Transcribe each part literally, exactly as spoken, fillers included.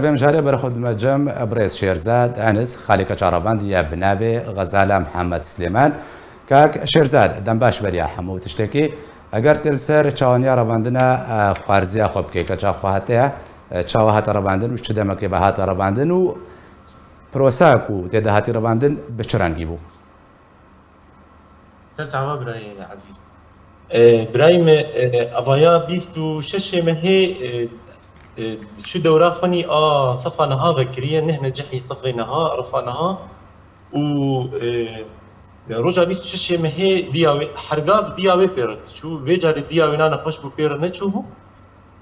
Bêm jare bere xwe dime cem birêz Şêrzad Enis, xalê keça revandiye bi navê Xezala Mihemed Silêman. Kak Şêrzad, dem baş beriya hemû tiştekî. Eger tu li ser çawaniya revandina, e, xwarziya xwe bikê, keça xwe hate, e, çawa hate revandin û çi demekê ve hate revandin û prosa ku tê de hatî revandin bi çi rengî bû? Ser çava birayê ezîz. E, birayê me, e, avaya bîst û şeşê mehê, e, e, çû dewra xwenî a sefa niha vekiriye, neh necihî sefê niha, refa niha. Û, e, roja bîst û şeşê mehê diya wê, hergav diya wê pê re diçû. Vê carê diya wê na nexweş bû pê re neçûbû.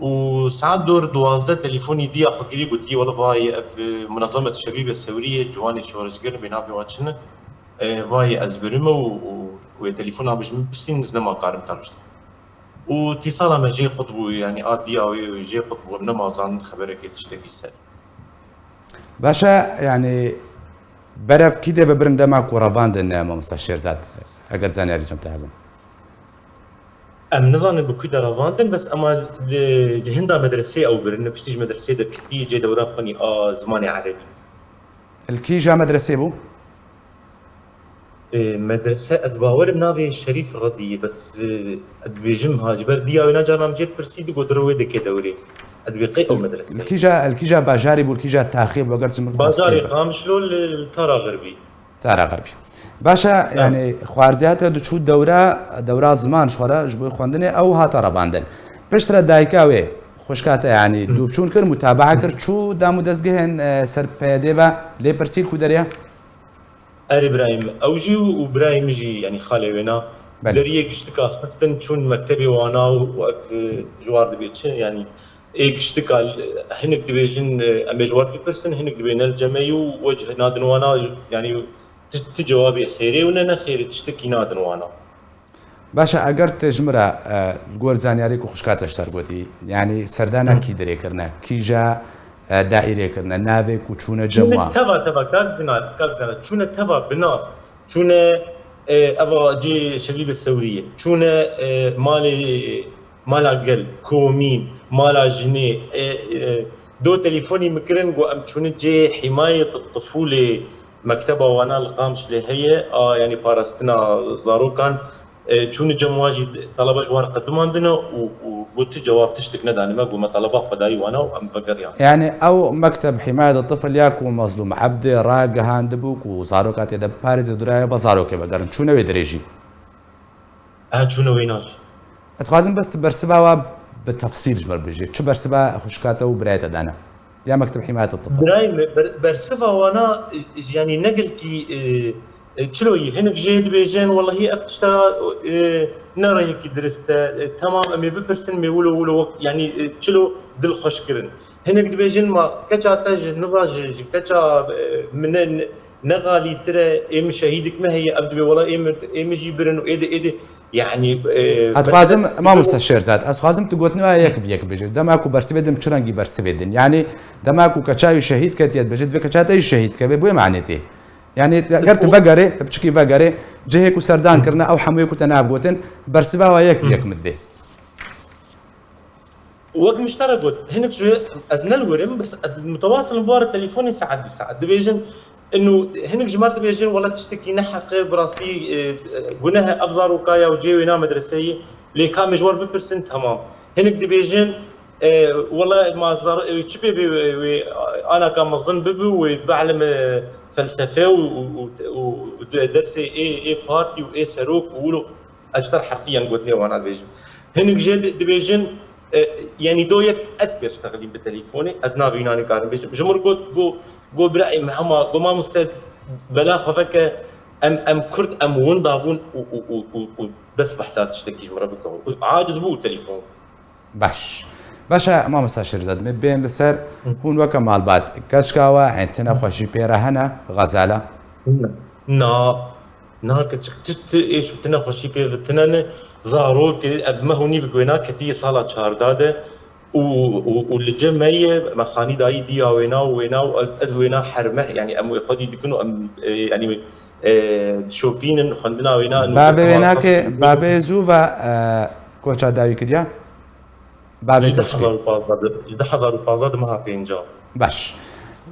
Û saet dor duwazdeh telefonî diya xwe kirî, gotî, "Wele vay ev, e, Munezemet Şebîbe Sewrî ye, ciwanê şoreşger bê navê wan çi ne?" E, vay ez birime û, û wê telefona min ji min pirsîn, ez nema karim te riştim. Û tîsala me jê qut bû, yanî a diya wê jê qut bû, em nema zanin xeberekê tiştekî ser. Baş e, yanî berev kî dê bibirin dema ku revandin, e, mamosta Şêrzad, eger zanyarî cem te hebin? Em nizanin bi kû de revandin, bes ema li, li hinda medresê ew birin, piştî ji medresê derketî cê dewra xwenî a zimanê erebî. Li kîja medresê bû? E, medrese, ez bawerim navê Şerîf Redî ye, bes, e, ez dibêjim ha, ji ber diya wê na carna min jê dipirsî, digot, "Dire wê dikê dewrê." Ez dibê qey ew medrese Li ye? Kîja, li kîja bajarî bû, li kîja taxê bû, eger tu min Bajarê Qamişlo li, li Tara Xirbî. Tara Xirbî. Baş e, Ha. yanî xwarziyate diçû dewra, dewra ziman ji xwe re, ji bo xwendinê ew hate revandin. Piştre dayika wê, xwişka te, yanî Hı. dûvçûn kir, mutabaa kir, çû dam û dezgehên, e, ser P Y D ve lê pirsî ku derê? Erê birayê min, ew jî û birayê min jî, yanî xalê wêna, Belê. deriyê giştika xistin çûn mektebê wana û, û ev, e, ji war dibê çi, yanî ê giştika, e, hinek dibêjin, e, em ê ji we bipirsin, hinek dibê ne li cem me yî û we cih nadin wana, yanî ti, ti cewabê xêrê û ne nexêrê tiştekî nadin wana. Baş e, eger tu ji min re, e, li gor zanyarî ku xwişka te ji te re gotî, yanî serdana Hı. kî dirê kirine, kîja, e, daîrê kirine, navê ku çûne cem Çûne wan? teva, teva, kak Zinar, kak Zinar, çûne teva bi nav, çûne, e, eva cê Şebîbe Sewrî ye, çûne, e, malê, mala gel, komîn, mala jinê, e, e, do telefonî min kirin, got, "Em çûne cê hîmayê t-, tifûlê, mekteba wana li Qamişlê heye, a, yanî parastina zarokan." E, çûne cem wan jî, talaba ji wan re qedimandine û, û got, "Tu cewab tiştek nedane me." Got, "Me talaba xwe dayî wana û em vegeriyan." Yanî ew mekteb hîmayet tifl ya ku Mezlûm Ebdê ragihandibû ku zaroka tê de biparêze, dûraye ve zarokê vegerin. Çûne wê dirêjî? E, çûne wê na jî. Ez dixwazim bes tu bersiva wa bi tefsîl ji me re bêjî. Çi bersiva xwişka te û birayê te dane? Ya mekteb hîmayet tifl. Birayê me, ber-, bersiva wana, e, yanî ne gelkî, e, e, çilo yî. Hinek jê dibêjin, "Welehî ev tişta, e, ne rêyekî dirist e. E, temam, em ê bipirsin, mê wilo wilo wek, yanî, e, çilo dilxweş kirin." Hinek dibêjin, "Ma keça te ji niza ji, ji keça, e, min ne, ne, ne xalîtir e, ê min şehîdik me heye, ev dibê wela ê min, ê min jî birin û ê de, ê de." Yanî, e, Ez dixwazim, mesela, mamoste Şêrzad, ez dixwazim tu gotinê wa yek bi yek bêjî. Dema ku bersivê din, çi rengî bersivê din? Yanî, dema ku keça wî şehîd ketiye, dibêje, divê keça te jî şehîd keve, bi wê manê tê. Yanî, te, eger tu vegerê, te piçikî vegerê, cihê ku serdan kirine, ew hemûyê ku te nav gotin, bersiva wa yek bi yek min divê. Wek min ji te re got, hinek ji ez ne li wir im, bes ez mutewasilim bi we re telefonê saet bi saet. Dibêjin, inu hinek ji me re dibêjin, wela tiştekî ne heq e, bi rastî, e, e, guneh e, ev zaroka ya û cihê wê na medreseyê, lê ka em ê ji we re bipirsin, temam. Hinek dibêjin, e, wela ma zar-, e, çi pê bê wê, wê anaka mezin bibi, wê bielime felsefe û, û, û, û dersê ê, ê partî û ê serok û wilo. Ez ji te re herfiyen gotinê wana dibêjim. Hinek jê di-, dibêjin, e, yanî do yek ez pê ştexilîm bi telefonê, ez navê wîna nikarim bêjim. Ji min re got, go, go birayê min hema, go mamoste bela xwe veke, em, em Kurd, em winda bûn û, û, û, û, û bes behsa tiştekî ji min re bike. Û aciz bû û telefon. Baş. Baş e, mamosta Şêrzad, me bên li ser Hı. hûn weke malbat. Keçka we, ên tine xweşî pê re hene, Xezala? Na, na, keçik tu, tu êş û tine xweşî pê ve tine ne. Zarok, ev me hûnî bi wêna ketiye sala çarda de û, û, û li cem me ye, me xanî dayî diya wêna û wêna û ez, ez wêna her meh, yanî em wê xwedî dikin û em, e, yanî, e, dişopînin, xwendina wêna. Bavê wêna ke, bavê zû ve, e, koça dawî kiriya? Bavê Ji keçikê. du hezar û pazdeh de, ji du hezar û pazdeh de meha pênca. Baş.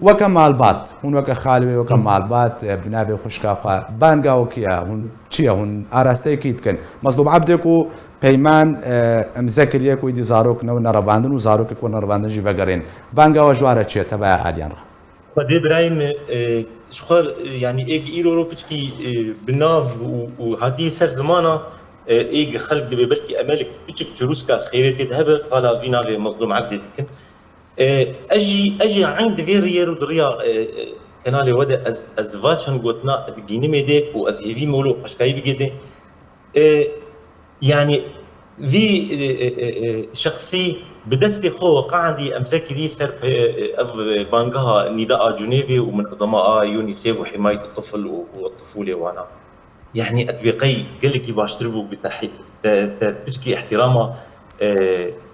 Weke malbat, hûn weke xalê wê, weke malbat, e, bi navê xwişka xwe, banga we kî ye? Hûn çi ye? Hûn arasteyê kî dikin? Mezlûm Ebdê ku peyman, e, imze kiriye ku êdî zarok ne, ne revandin û zarokê ku ne revandin jî vegerên. Banga we ji wan re çi ye, tevaya aliyan re? Xwedê birayê min, e, ji xwe, e, yanî êg îro ro piçkî, e, bi nav û, û hatiye ser zimana, e, êg xelk dibê belkî emelik piçik çirûska xêrê tê de hebe, qala vî navê Mezlûm Ebdê dikin. E, ez jî, ez jî eyn di vê riyê ro di riya, e, e, kenalê we de ez, ez va çend gotina digînimê dê û ez hêvî molo xweşkayî bigê dê. E, yanî vî, e, e, e, e, şexsî bi destê xwe weqean dî emze kirî ser pe-, e, ev, e, bangeha Nîda a Cunêvê û Munezema a UNICEF û Himayet Tifl û, û Tifûlê wana. Yanî, ez dibê qey gelekî baştir bû bi te, te, te piçkî ihtirama, e,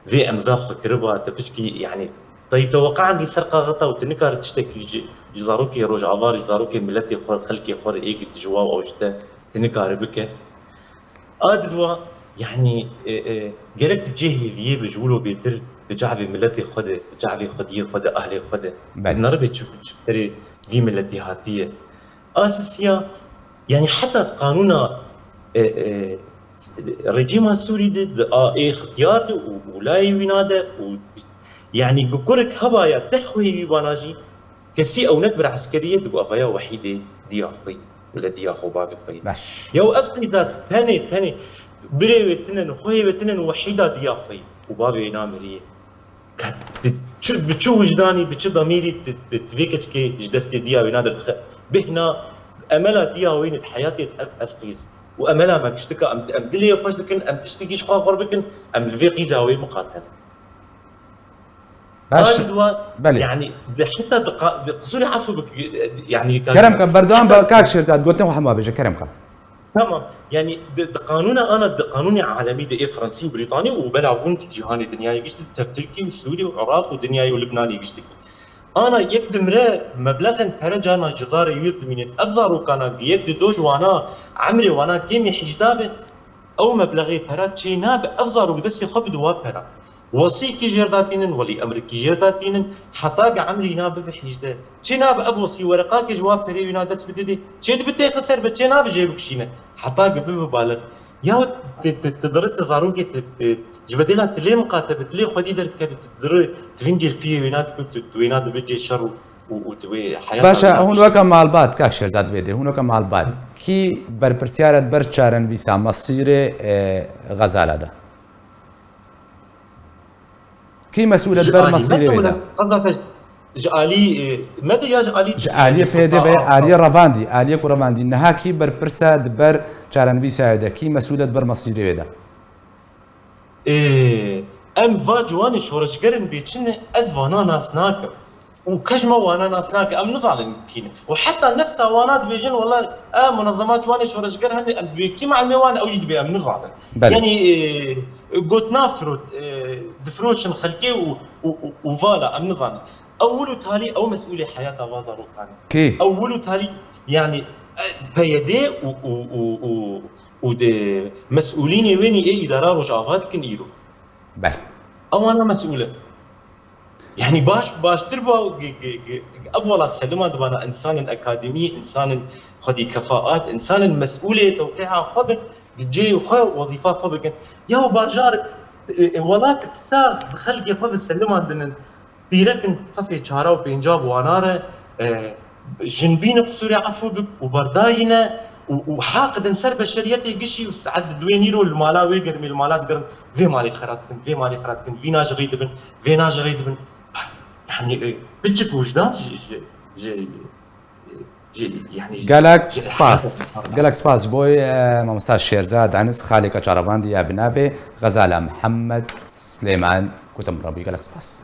vê emza xwe kiriba, te piçkî, yanî, te, te weqean dî ser qaxeta û tu nikare tiştekî ji, ji zarokê Rojava, ji zarokê miletê xwe, xelkê xwe re êk tu ji wa ew ji te, tu nikare bike. A di dua, yanî, e, e, gerek tu cê hêviyê bi ji wilo bêtir di çavê miletê xwe de, di çavê xwediyê xwe de, ahlê xwe de. Belê. Neribe çi, çi serê vî miletî hatiye. A sisiya, yanî heta di qanûna, e, e, rejîma Sûrî de, di A ê xityar de û, û layê wîna de û, yanî bi kurik hebaya deh xweyî wî bana jî, kesî ew nek bir eskeriyê digo evaya wehîdê diya xwe yî, wile diya xwe bavê xwe yî. Baş. Ya û ev qîza tenê, tenê birê wê tinen, xweyê wê tinen wehîda diya xwe yî û bavê wê namiriyê. Ka tu çi, bi çi wijdanî, bi çi damîrî tu, tu, tu vê keçikê ji destê diya wê nadir dixe? Bêhna emela diya wê ne di heyatê de ev, ev qîz. Û emela me kiştika em, em dilê xweş dikin, em tiştekî ji xwe xwar bikin, em li vê qîza wê miqate ne. Baş. Hal dua, belê. Yanî, di heta di qa-, di qisûrê efû bik-, yanî, Kerem ke, berdewam be, kak Şêrzad, gotin xwe hema bêje, kerem ke. Tamam. Yanî di, di qanûna ana, di qanûnê alemî de ê Fransî û Brîtanî û bela hûn di cîhanê dinyayê giştî, di tevtirkî û Sûrî û Iraq û dinyayê û Libnanê giştî. Ana yek dimre meblexên pere carna ji zarê wî dimînin. Ev zarokana yek di do ji wana emrê wana kêmî hejda be, ew meblexê pera çê nabe, ev zarok destê xwe bide wa pera. Wesî kî jêr datînin, welî emrikî jêr datînin, heta ge emrî na bibe hîjdeh. Çê nabe ev wesî wereqakê ji wa perê wîna dest bide dê. Çê dibe têxe ser be, çê nabe jê bikişîne. Heta ge bibe balix. Ya ti, ti, ti diri ti zarokê ti, ti, ji bedêla ti lê miqate be, ti lê xwedî derdikeve, ti diri ti vingê piyê wêna dike, tu, tu wêna dibe cê şer û, û, û ti wê heyata Baş e, wêna hûn bişîne. Weke malbat, kak Şêrzad vê dê, hûn weke malbat. Kî berpirsiyar e di ber çarenivîsa mesîrê, e, Xezala de? Kî mesûl e di ber mesîrê wê de? Ji alî me de wele, qeza te ji alî, e, me de ya ji alî Ji aliyê P D ve, aliyê revandî, aliyê ku revandî. Niha kî berpirs e di ber çarenivîsa wê de? Kî mesûl e di ber mesîrê wê de? E, em va ciwanê şoreşgerin bê çi ne, ez vana nas nakim. Û kes me wana nas nake, em nizanin kî ne. Û heta nefsa wana dibêjin, wela, e, munezema ciwanê şoreşger hene, em dibê kî melemê wan, ew jî dibê em nizanin. Belê. Yanî, e, gotina firot, e, difiroşin xelkê û, û, û, û vala, em nizanin. Ewil û talî ew mesûlê heyata va zarokan e. Kî? Ewil û talî, yanî, e, P Y D û, û, û, û, û di mesûlînê wênî ê îdara Rojava dikin îro. Belê. Ewana mesûl e. Yanî baş, baştir bû ge-, ge-, ge-, ev welat selima dibana insanên akademî, insanên xwedî kefaat, insanên mesûlê tewqîa xwe bin, di cihê xwe wezîfa xwe bikin. Ya bajar, e, e, welat sax bi xelkê xwe bi seliman dinin. Pîrek in sefê çara û pênca bi wana re, e, jinbîn qisûrê efû bik û berdayî ne û, û haq din ser beşeriyetê gişî û saet di duwê nîro li mala wê germî li mala digirin. Vê malê xera dikin, vê malê xera dikin, vîna ji rê dibin, vêna ji rê dibin. Yanî, e, piçik wijdan ji, ji, ji, ji, yanî ji, Gelek ji spas. Gelek spas ji bo, e, mamosta Şêrza Deniz, xalê Keçarevan diye bi navê Xezala Mihemed Silêman. Kutim Rebî, gelek spas.